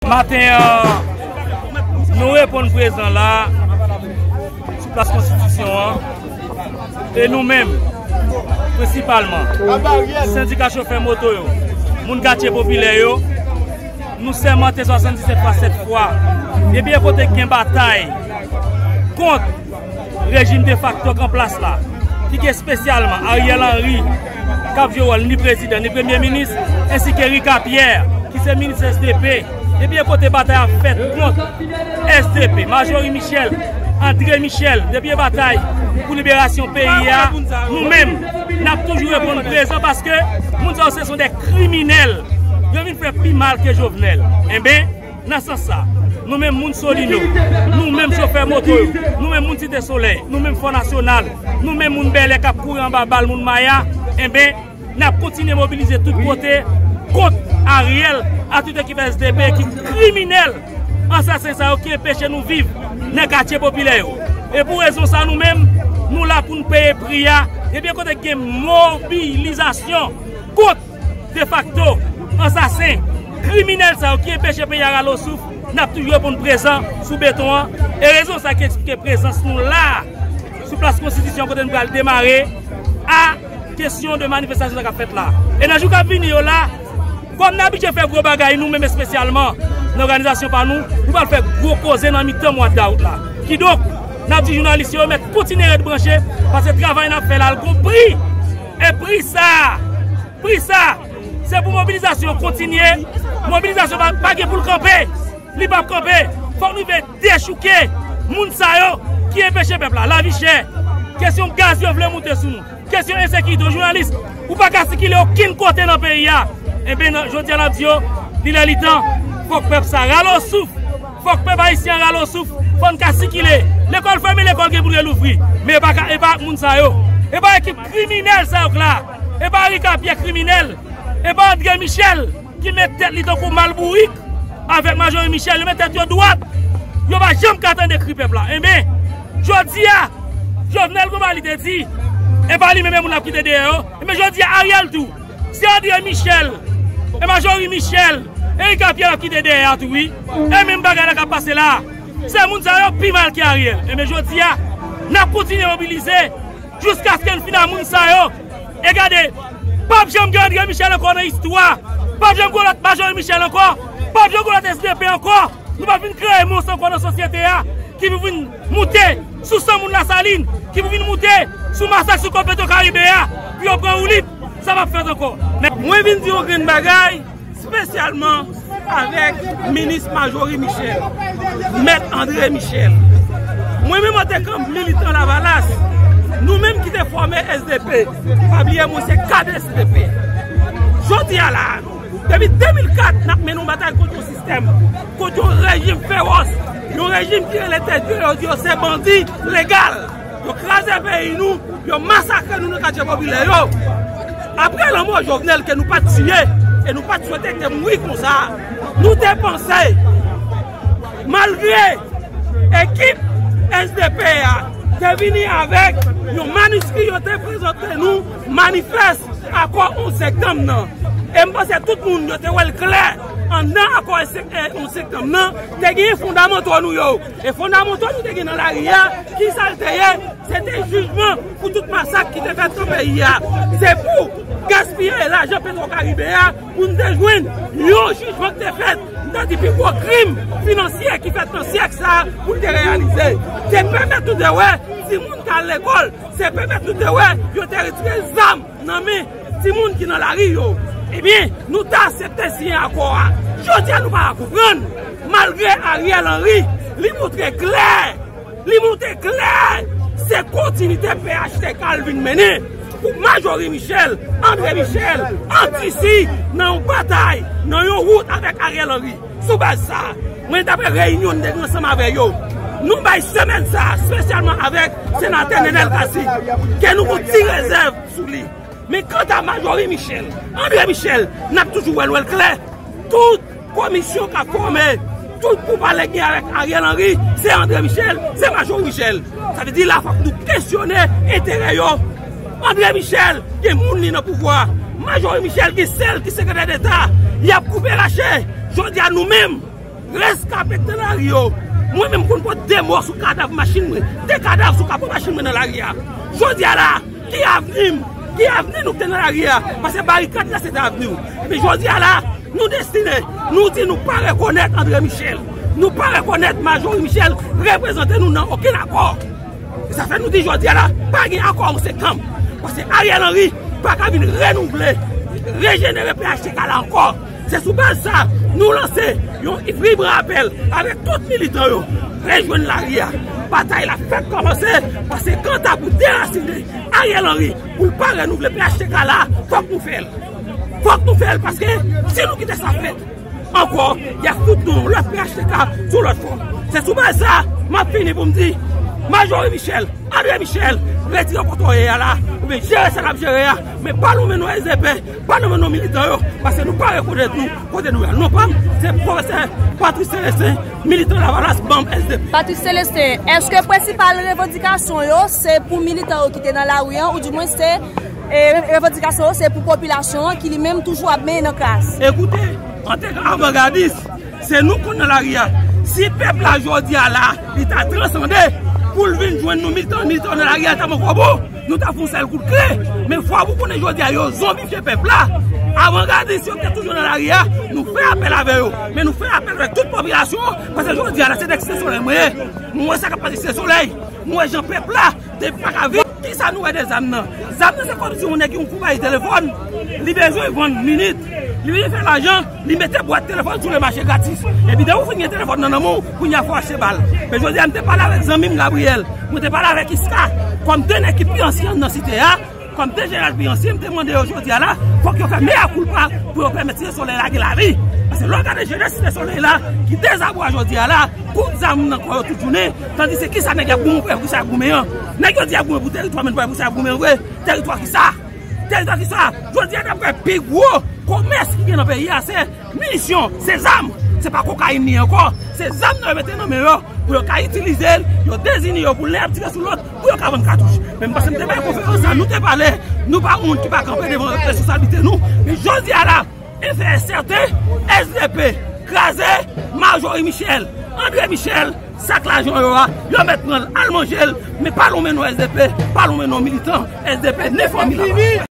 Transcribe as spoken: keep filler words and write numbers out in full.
Maten an, nou reponn prezan la sou plas Konstitisyon an. E nou menm, prensipalman, sendika chofè moto yo, moun katye popilè yo, nou sèmante swasanndisèt fwa sèt fwa. Depi yon kote gen batay kont rejim defakto k an plas la, ki gen espesyalman Ariel Henry, k ap jwe wòl ni prezidan, ni premye minis, ensi ke Ricard Pierre, ki se minis S D P. Depi yon kote batay ap fèt kont S D P, Marjorie Michel, André Michel, depi yon batay pou liberasyon peyi a, nou menm, n ap toujou reponn prezan paske moun sa yo se son de kriminèl. Yo vin fè pi mal ke Jovenel. Enben, nan sans sa, nou menm moun Solino, nou menm chofè moto yo, nou menm moun Site Solèy, nou menm Fò Nasyonal, nou menm moun Bèlè k ap kouri anba bal moun Maya, enben, n ap kontinye mobilize tout kote kont Ariel ak tout ekip S D P ki kriminèl, ansasen sa yo ki enpeche nou viv nan katye popilè yo. E pou rezon sa, nou menm, nou la pou n peye pri a. Ebyen, kote gen mobilizasyon kont defakto, ansasen, kriminèl sa yo ki enpeche peyi a rale w souf, n ap toujou reponn prezan sou beton an. E rezon sa ki eksplike prezans nou la a, sou plas Konstitisyon kote n pral demare a kesyon de manifestasyon sa k ap fèt la. E nan jou k ap vini yo la, kòm n abitye fè gwo bagay nou menm espesyalman nan òganizasyon pa nou, nou pral fè gwo koze nan mitan mwa dawout la. Kidonk, n ap di jounalis yo mèt kontinye ret branche, paske travay n ap fè la, l gon pri. E pri sa a, pri sa a, se pou mobilizasyon kontinye. Mobilizasyon pa, pa gen pou l kanpe. Li p ap kanpe. Fòk nou rive dechouke moun sa yo ki enpeche pèp la. Lavi chè, kesyon gaz yo vle moute sou nou, kesyon ensekirite, jounalis, ou pa ka sikile okenn kote nan peyi a. Enben, nan, jodi a, n ap di yo, li lè li tan, fòk pèp sa rale w souf. Fòk pèp ayisyen an rale w souf. Fò n ka sikile. Lekòl fèmen, lekòl gen pou l relouvri. Men e pa ka, e pa ak moun sa yo. E pa ekip kriminèl sa yo k la. E pa Ricard Pierre kriminèl. E pa André Michel ki met tèt li tankou malbourik avèk Marjorie Michel. Yo met tèt yo dwat. Yo pa janm ka tande kri pèp la. Enben, jodi a, Jovenel konba li te di, e pa li menm e moun l ap kite dèyè yo. Enben, jodi a, Ariel tou. Se André Michel, e Marjorie Michel, e Ricard Pierre ap kite dèyè a tou, wi. E menm bagay la k ap pase la a. Se moun sa yo pi mal ke Ariel. Enben, jodi a, n ap kontinye mobilize jiskaske n fin a moun sa yo. E gade, p ap janm gen André Michel ankò nan istwa. P ap janm gen lòt Marjorie Michel ankò. P ap janm gen lòt S D P ankò. Nou p ap vin kreye mons ankò nan sosyete a ki pou vin moute sou san moun Lasalin, ki pou vin moute sou masak sou kòk Petwokaribe a, pou yo pran woulib, sa p ap fèt ankò. Men mwen vin di yon grenn bagay, espesyalman avèk minis Marjorie Michel, mèt André Michel. Mwen menm antanke militan Lavalas, nou menm ki te fòme S D P, pa bliye mwen se kad S D P. Jodi a la, depi de mil kat, n ap mennen yon batay kont yon sistèm, kont yon rejim fewòs, yon rejim ki rele tèt yo, yo di yo se bandi legal. Yo kraze peyi nou, yo masakre nou nan katye popilè yo. Apre lanmò Jovenel ke nou pa t tiye, e nou pa t swete ke mouri konsa, nou te panse, malgre ekip S D P a te vini avèk yon maniskri yo te prezante nou, manifès akò onz septanm nan. E m panse tout moun yo te wè l klè, anndan akò onz septanm nan, te genyen fondamanto nou yo. E fondamanto nou te gen nan lari a, ki sa l te ye? Se te jijman pou tout masak ki te fèt nan peyi a. Se pou gaspiye lajan Petwokaribe a, pou n te jwenn yon jijman ki te fèt. M ta di pi gwo krim finansye ki fèt nan syèk sa a pou l te reyalize. Se pèmèt nou te wè timoun k al lekòl. Se pèmèt nou te wè yo te retire zam nan men timoun ki nan lari yo. Ebyen, nou ta aksepte siyen akò a. Jodi a, nou pa ka konprann. Malgre Ariel Henry, li montre klè, li montre klè, se kontinite P H T K l vin mennen pou Marjorie Michel, André Michel, antrisi nan yon batay, nan yon wout avèk Ariel Henry. Sou baz sa, mwen t apre reyinyon n te gen ansanm avè yo. Nou bay semèn sa, espesyalman avèk senatè Nenel Cassy, ke nou gon ti rezèv sou li. Men kanta Marjorie Michel, André Michel, n ap toujou wè l, wè l klè. Tout komisyon k ap fòme, tout poupale gen avèk Ariel Henry, se André Michel, se Marjorie Michel. Sa vle di la fòk nou kesyone enterè yo. André Michel gen moun li nan pouvwa. Marjorie Michel gen sè l ki sekretè deta. Y ap koupe rache. Jodi a nou menm, Reskape k te nan lari yo. Mwen menm konn pot de mò sou kadav machin mwen, de kadav sou kapo machin mwen nan lari a. Jodi a la, ki avni m? Ki avni nou k te nan lari a? Paske barikad la se te avni w. Epi jodi a la, nou deside, nou di nou pa rekonèt André Michel. Nou pa rekonèt Majorie Michel reprezante nou nan okenn akò. E sa fè nou di jodi a la, pa gen akò an septanm. Paske Ariel Henry pa ka vin renouvle, rejenere P H T K la ankò. Se sou baz sa, nou lanse yon vibran apèl avèk tout militan yo. Rejwenn lari a. Batay la fèk kòmanse, paske kanta pou derasine Ariel Henry, pou l pa renouvle P H T K la, fòk nou fè l. Fòk nou fè l, paske si nou kite sa fèt ankò, y ap fout nou yon lòt P H T K sou lòt fò. Se sou baz sa, m ap fini pou m di, Majorie Michel, André Michel, retire kote w ye a la, oubyen jere sa n ap jere a, men pa lonmen non S D P, pa lonmen non militan yo, paske nou pa rekonèt nou kote nou ye a. Non pa m, se pwofesè Patrice Célestin, militan Lavalas, manm S D P. Patrice Célestin, èske prensipal revandikasyon yo se pou militan yo ki te nan lari an, oudimwen se, e, revandikasyon yo se pou popilasyon an ki li menm toujou ap benyen nan kras? Ekoute, antanke avangadis, se nou k konn nan lari a. Si pèp la jodi a la, li ta transande pou l vin jwenn nou militan, militan nan lari a, ta manke w bon, nou ta fè yon sèl kout kle. Men fwa pou konnen jodi a, yo zonbifye pèp la. Avangadis yo ki te toujou nan lari a, nou fè apèl avè yo. Men nou fè apèl avèk tout popilasyon an, paske jodi a la, se nèg Site Solèy mwen ye. Mwen wè sa k ap pase Site Solèy. Mwen wè jan pèp la te pa ka viv. Kisa nou wè de zam nan? Zam nan se kòmsi yon nèg yon kou bay telefòn, li bezwen vann minit, li bezwen fè lajan, li mete bwat telefòn sou le mache gratis. Epi depi w fin gen telefòn nan nan men w, kounye a fò w achte bal. Men jodi a m te pale avèk zanmi m Gabriel, mwen te pale avèk Iska, kòm de nèg ki pi ansyen nan site a, kòm de jeneral pi ansyen, m te mande yo jodi a la, fòk yo fè mea culpa pou yo pèmèt Site Solèy la gen lavi. Paske lè w gade jenès Site Solèy la, ki dezabwa jodi a la, kout zam nan kò yo tout jounen, tandis se kisa nèg y ap goumen pou, kisa y ap goumen an? Nèg yo di y ap goumen pou teritwa, men nou pa wè pou sa y ap goumen an vre. Teritwa kisa? Teritwa kisa? Jodi a n ap wè pi gwo komès ki gen nan peyi a, se minisyon, se zam. Se pa kokayin li ankò. Se zam nan yo mete nan men yo pou yo ka itilize l, yo dezinye yo pou lè y ap tire sou lòt, pou yo ka vann katouch. Men m panse m te bay konferans la, nou te pale, nou pa moun ki pa kanpe devan responsablite nou. Men jodi a la, e fè sèten, S D P kraze, Majorie Michel, André Michel, sak lajan yo a, yo mèt pran l al manje l, men pa lonmen non S D P, pa lonmen non militan S D P, ni fanmi la.